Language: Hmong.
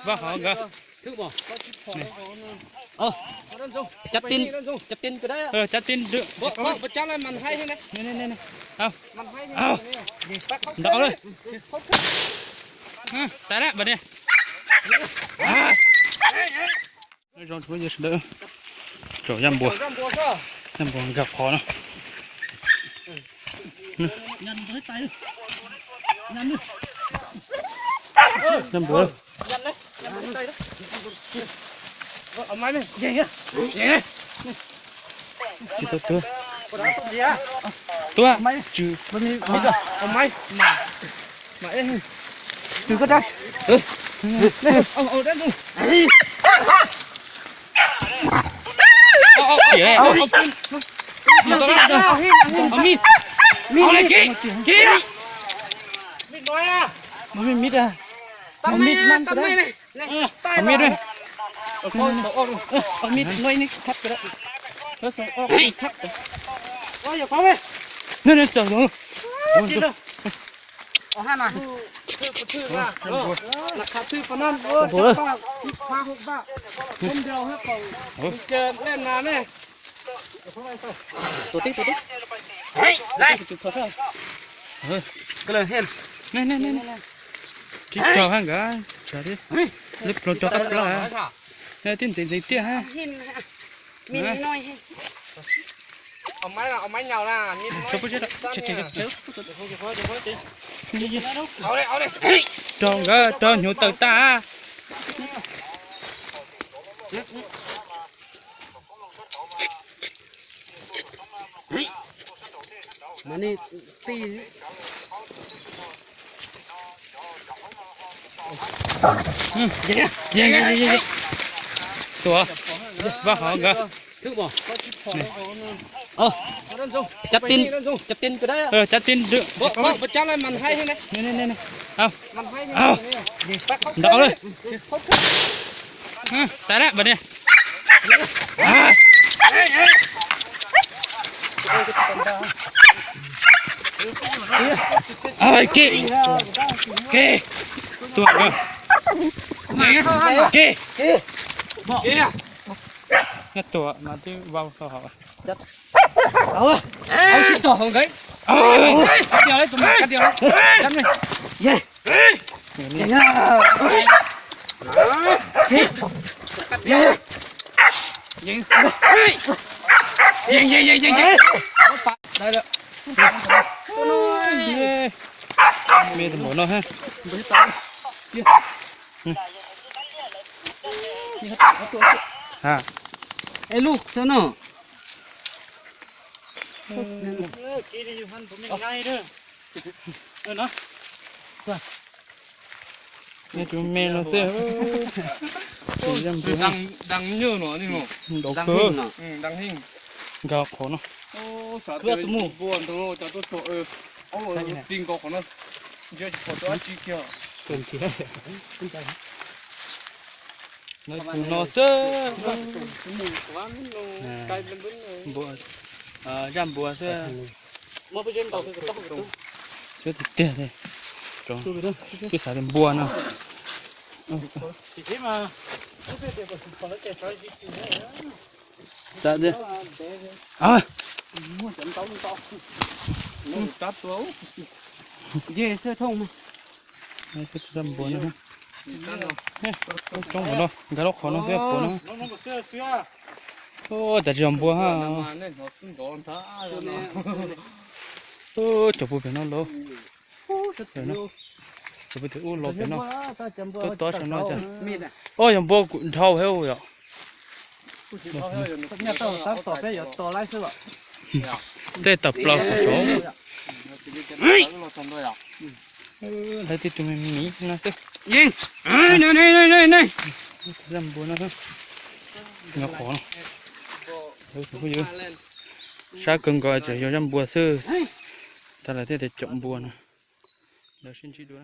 Vaj hov nkawd. Cab tin, cab tin. Nrov lawm. Tas lawm npawg ni. Zoo sawv daws, tsom yaj npua, yaj npua nkag qhov no. Yaj npua. Tsis tau tuag. Tuag. Tsw. Mid, mid, mid, mid, mid, mid, mid, mid, mid, Tib co hab nkawd, lub ploog rau qab plab, tib ntxeev ntxeev tiag hab. Raug nkawd, raug hnyuv tawm tag. Tua, vaj hov nkawd. Cab tin, cab tin, cab tin. Nrov lawm. Tas lawm npawg ni. Kev, kev, tuag nkawd. Kev, nyob tuag mas twb vau tau hauv. Sib tog hauv nkawd. Kab diav lawm, tus mas kab diav lawm. Yeej, yeej, yeej, yeej, yeej. Me tus npaum no ha. Es lub xwb no. Tus me no xwb. Tus yaj npua. Ntaus kawg. Nkag qhov no. Tus no xwb. Zaj npua xwb. Xyov tiag tiag li. Twb xav tias npua no. Xav tias, a, npua no. Coob npaum no, nkag lub qhov no xwb puas no. Ua cas tsis yog npua ha. Cov puag pem no los. Cov puag tim ub los pem no. Tob tob saum no cas. Ua yog npua kuj dhau heev yom. Tej tawm plaws qhov saud. Lawv tib tug me miv no xwb. Zaj npua no. Nyob qhov no. Sab kawg nkaus tseem yog zaj npua xwb. Tas lawm thiaj tias cov npua no. Lawv sib ntsib dua.